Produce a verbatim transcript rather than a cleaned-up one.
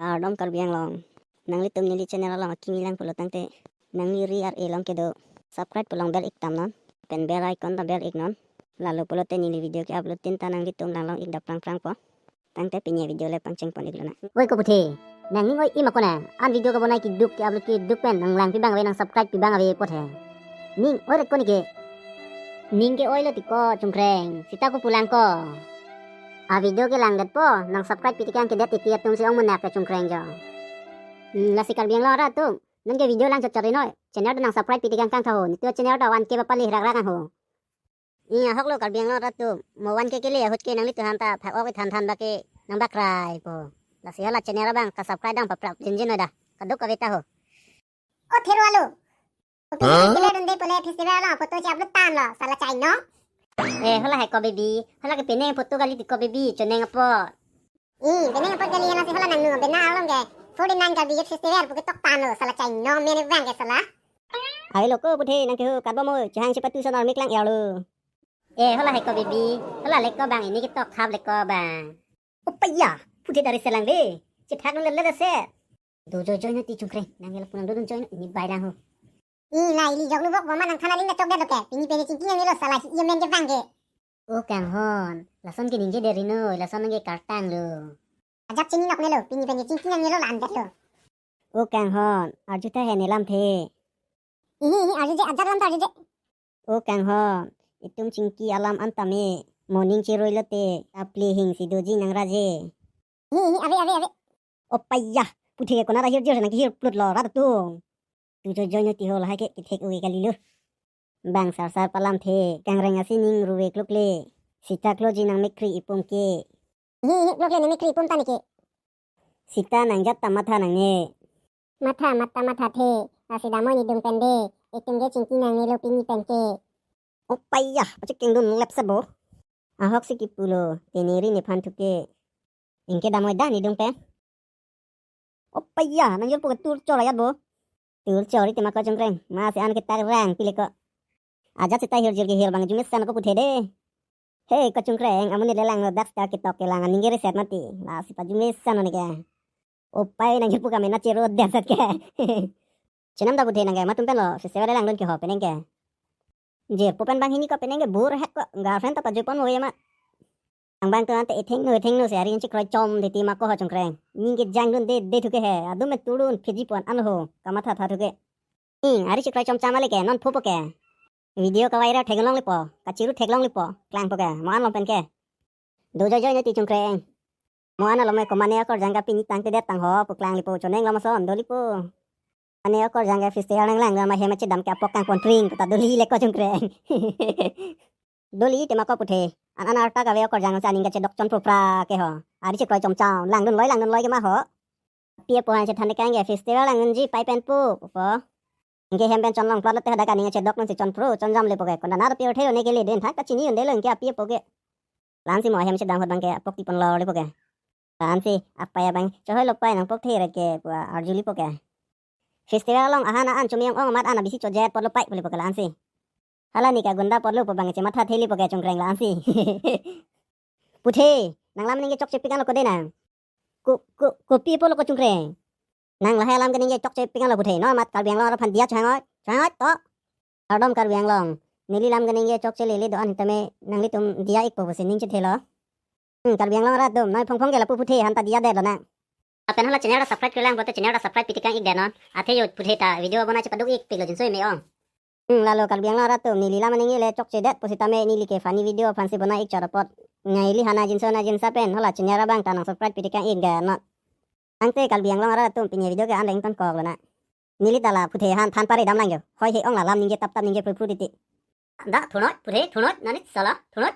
Kardom Karbi Anglong. Nanglitum neli channel along akimi lang pulo tangte, nangli ri ar-e along kedo subscribe pu along bell ik tam non, pen bell icon ta bell ik non. Lalo pulote neli video ke-upload tin ta nanglitum langlong ik dap prang prang po. Tangte pini avideo le pangcheng pon ik lonang. Oi ko puthe, nangning oi ima konang, an video kebonai keduk ke-upload keduk pen nang lang pi abang ave, nang subscribe pi abang ave apot he. Ning oi ret ko neke. Ning ke oi lo ti ko Chungkreng, seta ko pu lang ko. Avideo ke langdet po, nang subscribe pi tekang kedet titi atum si ong munak ke Chungkreng jo. Hmm, lasi Karbi Anglong arat atum, nonke video lang chot chot ri noi. Channel ta nang subscribe pi tekang kangtha ho, nitu channel ta one K papale rak rak ho. Ih, ahok lo Karbi Anglong arat atum, mo one K kele ahut ke nanglitum aphan ta phak ok than than bak ke nang bak rai po. Lasi hala channel abang ka subscribe dang paprap jinjin noi da. Kaduk kave ta ho. O theru alu. Kopi Huh? Kele dunde pule festival along photo si upload tanglo, sala chai no. Eh, hala hai ko baby, hala ke penang photo kali ti ko baby, chonang apot. Ih, penang apot kali, hala si hala nangning bena along ke forty nine Karbi Youth Festival pu ketok tanglo, sala chai no mene abang ke sala. Hai lo ko puthe nang kehu karbom oi, chehang si patu sonar mik lang ya lo. Eh, hala hai ko baby, hala le ko abang, ini ketok hap le ko abang. Opaya, puthe dari selang le. Chethak nang le le se. Do joy joy no ti Chungkreng, nang yala punang do dun joy no, ini bai lang ho. Ih, la ili jok lubok boma nang thana ling da chok det lo ke. Pini pene chingki nang nelo sala si iya men ke bang ke. O kanghon, lason ke ningje deri noi, lason nang ke kartang lo. Ajak chini nok nelo, pini pene chingki nang nelo lan det lo. O kanghon, arju ta he nelam the. Ihi, ihi, arju je, ajak lam ta arju je. O kanghon, itum chingki alam an tame, moning cheroi lote, aple hing si doji nang raje. Ihi, ihi, ave, ave, ave. Opaya, puthe ke konat ahir jir nang kehir plut lo rat atum. Tu joy joy no ti ho lahai ke kethek ove kali lo. Bang sar sar palam the, kangreng asi ning ruve kluk le. Seta kloji nang mekri ipum ke. Ihi, ihi, kluk le ne mekri ipum ta neke. Seta nang jat ta matha nangne. Matha, matha, matha the, lasi damoi nidung pen de, itum ke chingki nangnelo pini pen ke. Opaya, pachekeng dun lep se bo. Ahok si kipulo, teneri nephan thuke. Ingke damoi da nidung pen. Opaya, nang jor pu ke tur chor ayat bo. Tur chor ite ma ko Chungkreng, masi an ketak rang pile ko. Ajat seta hirjir ke hir abang jume san ko puthe de. Hei ko Chungkreng, amonit le lang lo dak seta ketok ke lang aning ke reset mati. Lasi pajume san neke. Opai nang jor pu kame na chero det sat ke. Chenam da puthe nang ke, matum pen lo festival le lang dun ke ho penang ke. Jor pu pen bang hini ko penang ke bur hek ko, girlfriend ta pajui pon mo ye ma. Ang bang tu ante etheng no etheng no se ari inchi kroi chom titi ma ko ho Chungkreng. Ning ke jang dun de de thuke he. Adum me turun phiji pon an ho. Kamatha tha thuke. Ing ari chi kroi chom cham ale ke non phu po ke. Video ka viral thek long le po. Ka chiru thek long le po. Klang po ke. Mo an long pen ke. Do joy joy no ti Chungkreng. Mo an along me ko mane akor jang ka pini tang te det tang ho. Pu klang le po. Chonang lo ma son. Do le po. Mane akor jang ka festival nang lang ma hem chedam ke apok kang pon pring. Kota do le le ko Chungkreng. Do le te ma ko puthe. An an arta kave akor jang sa ning kachedok chon phru phra ke ho. Ari chi kroi chom cham. Lang dun loi lang dun loi ke ma ho. Pi apo han chethan kang ke festival lang unji pai pen pu po. Ingke hem pen chon long plot lote hadak aning chedok nang si chon phru chon jam le po ke. Konat na pi othe one ke le den thak ta chini unde lo ingke api apo ke. Lansi mo hem chedam hot bang ke apok ti pon lo le po ke. Lansi apai abang chohoi lo pai nang pok the re ke pu arju le po ke. Festival along ahan an chumi ong ong mat an abisi chojet pot lo pai pu le po ke lansi. Hala ne ka gunda pot lo po bang che matha theli po ke Chungkreng lansi. Puthe, nang lam ning ke chokche pikang lo ko de nang. Ko, ko, kopi po lo ko Chungkreng. Nang lahai alam ke ning ke chokche pikang lo puthe. No mat Karbi Anglong arat aphan diya changoi, changoi to. Kardom Karbi Anglong. Neli lam ke ning ke chokche lele do-an tame nanglitum diya ik po pusi ning chethelo. Hmm, Karbi Anglong arat atum, noi phong phong ke lapu puthe han ta diya det lo nang. Lapen hala channel ta subscribe klemkle lang pote channel ta subscribe pi tekang ik det non. Athe yo puthe ta video bonai chepaduk ik pik lo jinso me ong. Hmm, lalo Karbi Anglong arat atum neli lam aning le chokche det pusitame neli ke funny video aphan si bonai ik chot apot. Neli hana jinso na jinsa pen hala channel abang ta nang subscribe pi tekang ik det non. Tangte Karbi Anglong arat atum pini video ke an deng ton kok lo na. Neli ta la puthe han than pare dam lang yo. Hoi he ong la lam ning ke tap tap ning ke phru phru titi. Da thunoi puthe thunoi nanit sala thunoi.